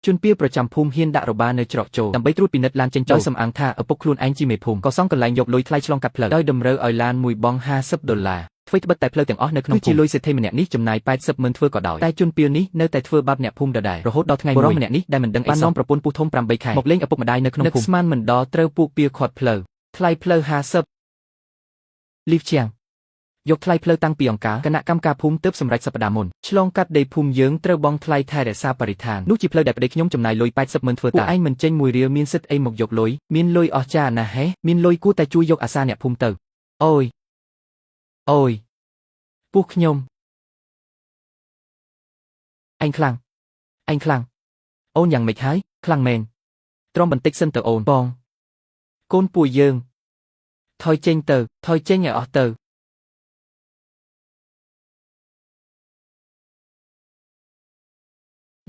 ជនពៀលប្រចាំភូមិហ៊ានដាក់របានៅច្រកចូលដើម្បីត្រួតពិនិត្យឡានចេញចូលដោយសំអាងថាឪពុកខ្លួនឯងជាមេភូមិក៏សង់កន្លែងយកលុយថ្លៃឆ្លងកាត់ផ្លូវដោយតម្រូវឲ្យឡានមួយបង50ដុល្លារធ្វើត្បិតតែផ្លូវទាំងអស់នៅក្នុងភូមិគឺជាលុយសេដ្ឋីម្នាក់នេះចំណាយ80ម៉ឺនធ្វើក៏ដោយតែជនពៀលនេះនៅតែធ្វើបាបអ្នកភូមិដដែលរហូតដល់ថ្ងៃមួយបុរសម្នាក់នេះដែលមិនដឹងអីសោះបាននាំប្រពន្ធពោះធំ8ខែមកលេងឪពុកម្ដាយនៅក្នុងភូមិនឹកស្មានមិនដល់ត្រូវពួកពៀលខាត់ផ្លូវថ្លៃផ្លូវ50លីហ្វជាងយកថ្លៃផ្លូវតាំងពីអង្ការគណៈកម្មការភូមិទើបសម្រេចសប្តាហ៍មុនឆ្លងកាត់ដីភូមិយើងត្រូវបង់ថ្លៃថែរក្សាបរិស្ថាននោះជាផ្លូវដែលប្តីខ្ញុំចំណាយលុយ80ម៉ឺនធ្វើតាពួកឯងមិនចេញមួយរៀលមានសិទ្ធអីមកយកលុយមានលុយអស់ចាណាស់ហេមានលុយគួរតែជួយយកអាសាអ្នកភូមិទៅអូយអូយពោះខ្ញុំឯងខ្លាំងឯងខ្លាំងអូនយ៉ាងម៉េចហើយខ្លាំងមែនទ្រាំបន្តិចសិនទៅអូនបងកូនពួកយើងថយចេញទៅថយចេញឲ្យអស់ទៅ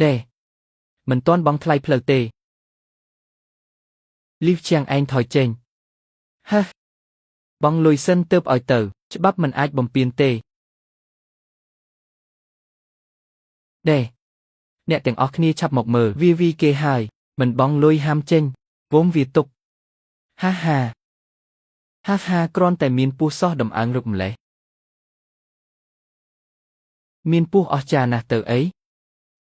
ដេមិនទាន់បង់ថ្លៃផ្លូវទេលីហ្វជាងឯងថយចេញហេះបង់លុយសិនទើបឲ្យទៅច្បាប់មិនអាចបំពានទេដេអ្នកទាំងអស់គ្នាឆាប់មកមើលវាវីគេហើយមិនបង់លុយហាមចេញវងវាទុកហាហាហាហាគ្រាន់តែមានពោះសោះដំអើងរឹកម្លេះមានពោះអស់ចាណាស់ទៅអី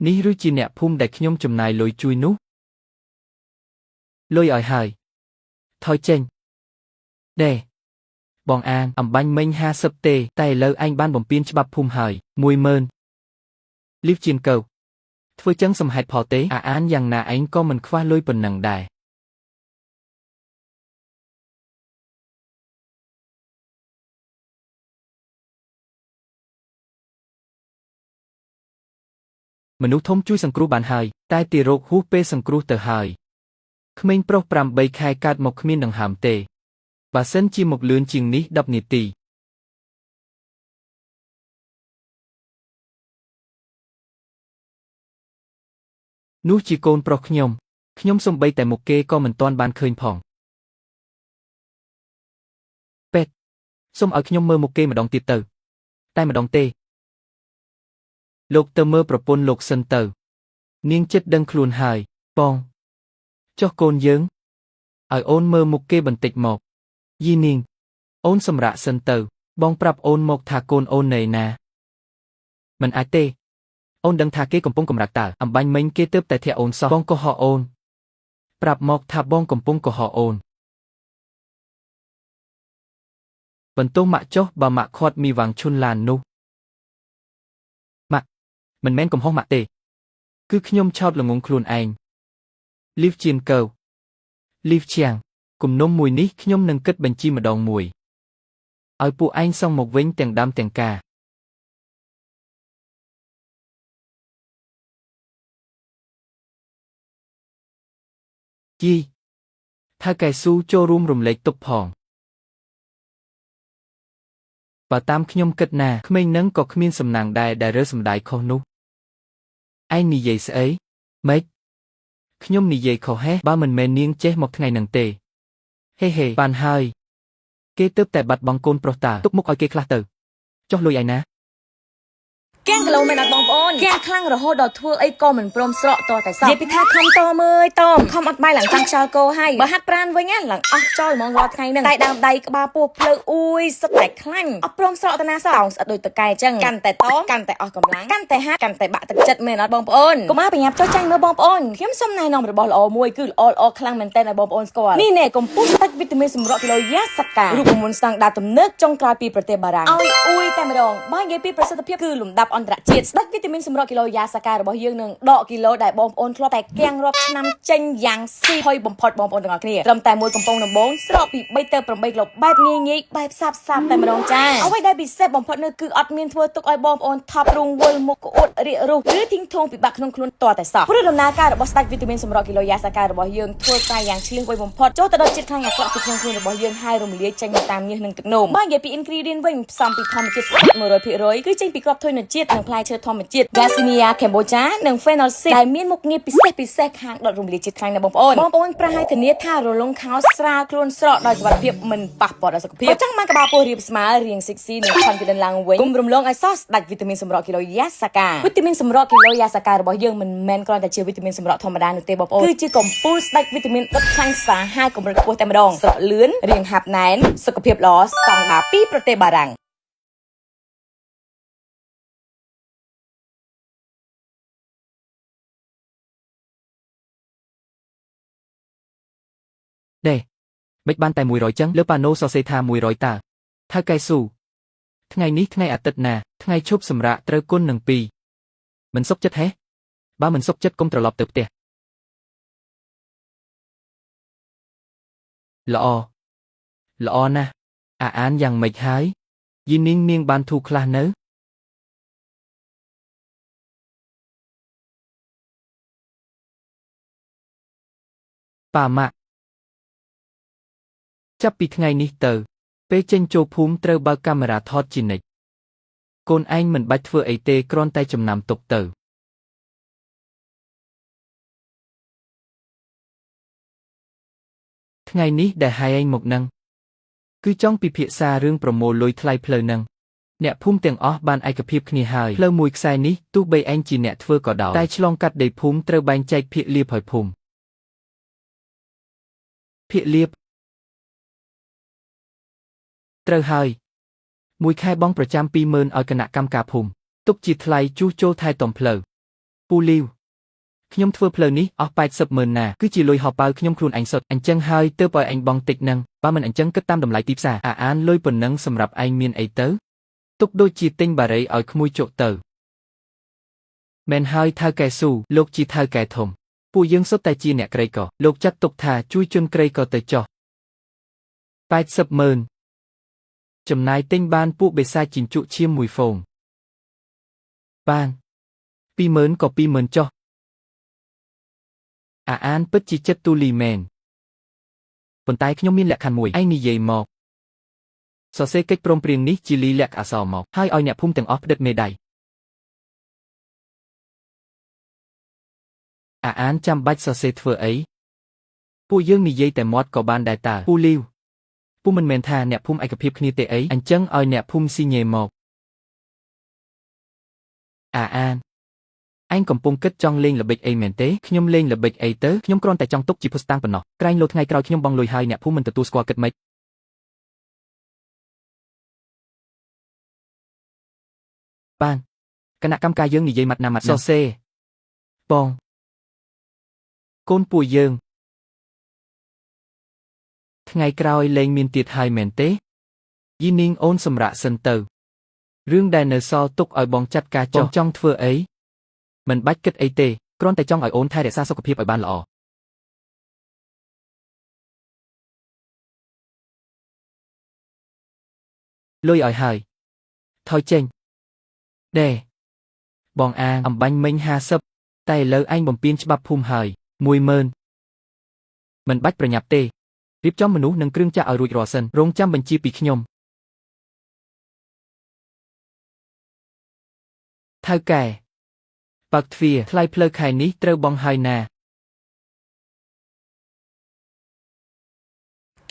នេះឬជាអ្នកភូមិដែលខ្ញុំចំណាយលុយជួយនោះលុយឲ្យហើយថយចេញដេបងអាងអំបាញ់មិញ50ទេតែឥឡូវឯងបានបំពេញច្បាប់ភូមិហើយ10000លីហ្វជាងកៅធ្វើចឹងសំហេតុផលទេអាអានយ៉ាងណាឯងក៏មិនខ្វះលុយប៉ុណ្ណឹងដែរមនុស្សធំជួយសង្គ្រោះបានហើយតែទារកហួសពេលសង្គ្រោះទៅហើយក្មេងប្រុស8ខែកើតមកគ្មានដង្ហើមទេបើសិនជាមកលឿនជាងនេះ10នាទីនោះជាកូនប្រុសខ្ញុំខ្ញុំសំបីតែមុខគេក៏មិនទាន់បានឃើញផងពេទ្យសូមឲ្យខ្ញុំមើលមុខគេម្ដងទៀតទៅតែម្ដងទេលោកទៅមើលប្រពន្ធលោកសិនទៅនាងចិត្តដឹងខ្លួនហើយបងចុះកូនយើងឲ្យអូនមើលមុខគេបន្តិចមកយីនាងអូនសម្រាកសិនទៅបងប្រាប់អូនមកថាកូនអូននៅណាមិនអាចទេអូនដឹងថាគេកំពុងកម្រើកតើអំបាញ់មិញគេទើបតែធាក់អូនសោះបងកុហកអូនប្រាប់មកថាបងកំពុងកុហកអូនបន្ទោសម៉ាក់ចុះបើម៉ាក់ខាត់មីវ៉ាងឈុនឡាននោះម៉ាក់មិនមែនកំហុសម៉ាក់ទេគឺខ្ញុំឆោតល្ងងខ្លួនឯងលីហ្វជានកៅលីហ្វជាងគំនុំមួយនេះខ្ញុំនឹងគិតបញ្ជីម្ដងមួយឲ្យពួកឯងសងមកវិញទាំងដើមទាំងការយីថៅកែស៊ូចូលរួមរំលែកទុកផងបើតាមខ្ញុំគិតណាក្មេងនឹងក៏គ្មានសំណាងដែរដែលរើសម្ដាយខុសនោះឯងនិយាយស្អីម៉េចខ្ញុំនិយាយខុសហេះបើមិនមែននាងចេះមកថ្ងៃនឹងទេហេហេបានហើយគេទើបតែបាត់បង់កូនប្រុសតាទុកមុខឲ្យគេខ្លះទៅចុះលុយឯណា គៀងគីឡូមែនអត់បងប្អូនគៀងខ្លាំងរហូតដល់ធ្វើអីក៏មិនព្រមស្រកតតែសោះនិយាយពីថាខំតមើយតមខំអត់បាយឡើងចង់ខ្យល់កោហើយបើហាត់ប្រានវិញណាឡើងអស់ខ្យល់ហ្មងរាល់ថ្ងៃហ្នឹងតែដើមដៃក្បាលពោះភ្លៅអួយសុទ្ធតែខ្លាញ់អត់ព្រមស្រកតាណាសោះតោងស្អិតដូចតកែអញ្ចឹងកាន់តែតមកាន់តែអស់កម្លាំងកាន់តែហាត់កាន់តែបាក់ទឹកចិត្តមែនអត់បងប្អូនកុំមកប្រញាប់ចុះចាញ់មើលបងប្អូនខ្ញុំសូមណែនាំរបស់ល្អមួយគឺល្អល្អខ្លាំងមែនតើឲ្យបងប្អូនស្គាល់នេះណែកំពុះស្ដេចវីតាមីនសម្រក់គីឡូយ៉ាសាការូបមន្តស្តង់ដារទំនើបចុងក្រោយពីប្រទេសបារាំងឲ្យអួយតែម្ដងបើនិយាយពីប្រសិទ្ធភាពគឺលំដាប់អន្តរជាតិស្ដេចវីតាមីនសម្រក់គីឡូយ៉ាសាការបស់យើងនឹងដកគីឡូដែលបងប្អូនធ្លាប់តែកៀងរាប់ឆ្នាំចេញយ៉ាងស៊ីហុយបំផុតបងប្អូនទាំងអស់គ្នាត្រឹមតែមួយកំប៉ុងដំបូងស្រកពី3ទៅ8គីឡូបែបងាយងាយបែបសាបសាបតែម្ដងចាអ្វីដែលពិសេសបំផុតនោះគឺអត់មានធ្វើទុកឲ្យបងប្អូនថប់រុងវិលមុខក្អួតរាករូសឬធីងធងពិបាកក្នុងខ្លួនតតែសោះព្រោះដំណើរការរបស់ស្ដេចវីតាមីនសម្រក់គីឡូយ៉ាសាការបស់យើងធ្វើការយ៉ាងឈ្លាសវៃបំផុតចូលទៅដល់ជាតិខ្លាញ់អាក្រក់ពីក្នុងខ្លួនរបស់យើងហើយរំលាយចេញមកតាមញើសនិងទឹកនោមបើនិយាយពី ingredient វិញផ្សំពីធម្មជាតិ100%គឺចេញពីគ្រាប់ធញ្ញជាតិ ជាតិនិងផ្លែឈើធម្មជាតិ Garcinia Cambogia និង Fennel Seed ដែលមានមុខងារពិសេសពិសេសខាងដុតរំលាយជាតិខ្លាញ់ណាបងប្អូនបងប្អូនប្រាស់ឲ្យធានាថារលុងខោស្រាលខ្លួនស្រកដោយសុវត្ថិភាពមិនប៉ះពាល់ដល់សុខភាពបើចង់បានក្បាលពោះរាបស្មើរាង sexy និង confident ឡើងវិញកុំរំលងឲ្យសោះស្ដាច់វីតាមីនសម្រក់គីឡូយ៉ាសាកាវីតាមីនសម្រក់គីឡូយ៉ាសាការបស់យើងមិនមែនគ្រាន់តែជាវីតាមីនសម្រក់ធម្មតានោះទេបងប្អូនគឺជាកំពូលស្ដាច់វីតាមីនដុតខ្លាញ់សាហាវកម្រិតខ្ពស់តែម្ដងស្រកលឿនរាងហាប់ណែនសុខភាពល្អស្តង់ដារពីប្រទេសបារាំង ដេមិនបានតែ100ចឹងលើប៉ាណូសរសេរថា100តើថៅកែស៊ូថ្ងៃនេះថ្ងៃអាទិត្យណាថ្ងៃឈប់សម្រាកត្រូវគុណនឹង2មិនសុខចិត្តហេបើមិនសុខចិត្តកុំត្រឡប់ទៅផ្ទះល្អល្អណាស់អាអានយ៉ាងម៉េចហើយយីនីងនាងបានធូរខ្លះនៅប៉ាម៉ាក់ចាប់ពីថ្ងៃនេះទៅពេលចេញចូលភូមិត្រូវបើកកាមេរ៉ាថតជានិច្ចកូនឯងមិនបាច់ធ្វើអីទេគ្រាន់តែចំណាំទុកទៅថ្ងៃនេះដែលហៅឯងមកនឹងគឺចង់ពិភាក្សារឿងប្រមូលលុយថ្លៃផ្លូវនឹងអ្នកភូមិទាំងអស់បានឯកភាពគ្នាហើយផ្លូវមួយខ្សែនេះទោះបីឯងជាអ្នកធ្វើក៏ដោយតែឆ្លងកាត់ដីភូមិត្រូវបែងចែកភាគលាភឲ្យភូមិភាគលាភត្រូវហើយមួយខែបងប្រចាំ20000ឲ្យគណៈកម្មការភូមិទុកជាថ្លៃជួសជុលថែទាំផ្លូវពូលីវខ្ញុំធ្វើផ្លូវនេះអស់80ម៉ឺនណាគឺជាលុយហោប៉ៅខ្ញុំខ្លួនឯងសុទ្ធអញ្ចឹងហើយទើបឲ្យឯងបងតិចនឹងបើមិនអញ្ចឹងគិតតាមតម្លៃទីផ្សារអាអានលុយប៉ុណ្ណឹងសម្រាប់ឯងមានអីទៅទុកដូចជាទិញបារីឲ្យក្មួយជក់ទៅមែនហើយថៅកែស៊ូលោកជាថៅកែធំពួកយើងសុទ្ធតែជាអ្នកក្រីក្រលោកចាត់ទុកថាជួយជនក្រីក្រទៅចុះ80ម៉ឺនចំណាយទិញបានពួកបេសាជីនជក់ឈាមមួយហ្វូងបាន20000ក៏20000ចុះអាអានពិតជាចិត្តទូលីមែនប៉ុន្តែខ្ញុំមានលក្ខខណ្ឌមួយឯងនិយាយមកសរសេរកិច្ចព្រមព្រៀងនេះជាលីលក្ខណ៍អក្សរមកហើយឲ្យអ្នកភូមិទាំងអស់ផ្ដិតមេដៃអាអានចាំបាច់សរសេរធ្វើអីពួកយើងនិយាយតែមាត់ក៏បានដែរតើពូលីវពូមិនមែនថាអ្នកភូមិឯកភាពគ្នាទេអីអញ្ចឹងឲ្យអ្នកភូមិស៊ីញេមកអាអានឯងកំពុងគិតចង់លេងល្បិចអីមែនទេខ្ញុំលេងល្បិចអីទៅខ្ញុំគ្រាន់តែចង់ទុកជាភស្តុតាងប៉ុណ្ណោះក្រែងលោថ្ងៃក្រោយខ្ញុំបង់លុយហើយអ្នកភូមិមិនទទួលស្គាល់គិតម៉េចបានគណៈកម្មការយើងនិយាយម៉ាត់ណាម៉ាត់ណាសរសេរបងកូនពួកយើងថ្ងៃក្រោយលែងមានទៀតហើយមែនទេយីនីងអូនសម្រាកសិនទៅរឿងដែលនៅសល់ទុកឲ្យបងចាត់ការចុះចង់ធ្វើអីមិនបាច់គិតអីទេគ្រាន់តែចង់ឲ្យអូនថែរក្សាសុខភាពឲ្យបានល្អលុយឲ្យហើយថយចេញដេបងអាងអំបញ្ញមិញ50តែឥឡូវឯងបំពេញច្បាប់ភូមិហើយ10000មិនបាច់ប្រញាប់ទេរៀបចំមនុស្សនិងគ្រឿងចក្រឲ្យរួចរាល់សិនរងចាំបញ្ជាពីខ្ញុំថៅកែបើកទ្វារថ្លៃផ្លូវខែនេះត្រូវបង់ហើយណា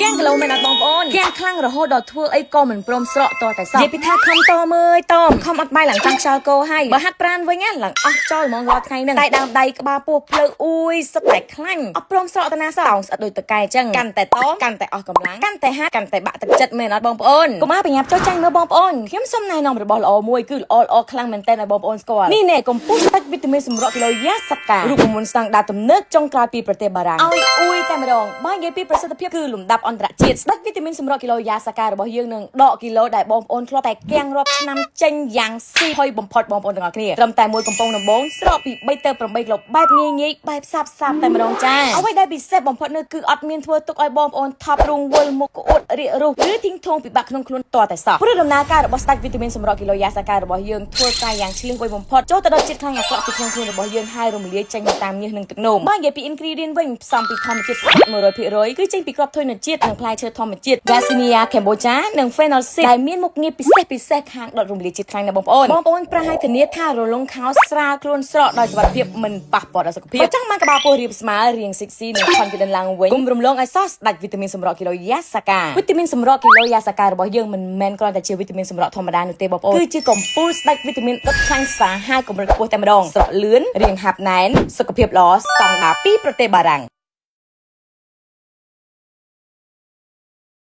កៀងគីឡូមែនអត់បងប្អូនគៀងខ្លាំងរហូតដល់ធ្វើអីក៏មិនព្រមស្រកតតែសោះនិយាយពីថាខំតមើយតមខំអត់បាយឡើងចង់ខ្យល់កោហើយបើហាត់ប្រានវិញណាឡើងអស់ខ្យល់ហ្មងរាល់ថ្ងៃហ្នឹងតែដើមដៃក្បាលពោះផ្លូវអួយសុទ្ធតែខ្លាញ់អត់ព្រមស្រកតាណាសោះតោងស្អិតដូចតកែអញ្ចឹងកាន់តែតមកាន់តែអស់កម្លាំងកាន់តែហាត់កាន់តែបាក់ទឹកចិត្តមែនអត់បងប្អូនកុំឲ្យប្រញាប់ចុះចាញ់មើលបងប្អូនខ្ញុំសូមណែនាំរបស់ល្អមួយគឺល្អល្អខ្លាំងមែនទែនឲ្យបងប្អូនស្គាល់នេះណែកំពុះស្ដាច់វីតាមីនសម្រក់គីឡូយ៉ាសាការូបមន្តស្តង់ដារទំនើបចុងក្រោយពីប្រទេសបារាំងឲ្យអួយតែម្ដងបើនិយាយពីប្រសិទ្ធភាពគឺលំដាប់អន្តរជាតិស្ដាច់វីតាមីនសម្រក់គីឡូយ៉ាសាការបស់យើងនឹងដកគីឡូដែលបងប្អូនធ្លាប់តែកៀងរាប់ឆ្នាំចេញយ៉ាងស៊ីហុយបំផុតបងប្អូនទាំងអស់គ្នាត្រឹមតែមួយកំប៉ុងដំបូងស្រកពី3ទៅ8គីឡូបែបងាយងាយបែបសាបសាបតែម្ដងចាអ្វីដែលពិសេសបំផុតនោះគឺអត់មានធ្វើទុកឲ្យបងប្អូនថប់រុងវិលមុខក្អួតរាករូសឬធីងធងពិបាកក្នុងខ្លួនតតែសោះព្រោះដំណើរការរបស់ស្ដាច់វីតាមីនសម្រក់គីឡូយ៉ាសាការបស់យើងធ្វើការយ៉ាងឈ្លាសវៃបំផុតចូលទៅដល់ជាតិខ្លាញ់អាក្រក់ពីក្នុងខ្លួនរបស់យើងហើយរំលាយចេញមកតាមញើសនិងទឹកនោមបើនិយាយពី ingredient វិញផ្សំពីធម្មជាតិ100%គឺចេញពីគ្រាប់ធញ្ញជាតិ ជាតិនិងផ្លែឈើធម្មជាតិ Garcinia Cambogia និង Fennel Seed ដែលមានមុខងារពិសេសពិសេសខាងដុតរំលាយជាតិខ្លាញ់ណាបងប្អូនបងប្អូនប្រាស់ឲ្យធានាថារលុងខោស្រាលខ្លួនស្រកដោយសុវត្ថិភាពមិនប៉ះពាល់ដល់សុខភាពបើចង់បានក្បាលពោះរាបស្មើរាង sexy និង confident ឡើងវិញកុំរំលងឲ្យសោះស្ដាច់វីតាមីនសម្រក់គីឡូយ៉ាសាកាវីតាមីនសម្រក់គីឡូយ៉ាសាការបស់យើងមិនមែនគ្រាន់តែជាវីតាមីនសម្រក់ធម្មតានោះទេបងប្អូនគឺជាកំពូលស្ដាច់វីតាមីនដុតខ្លាញ់សាហាវកម្រិតខ្ពស់តែម្ដងស្រកលឿនរាងហាប់ណែនសុខភាពល្អស្តង់ដារពីប្រទេសបារាំង។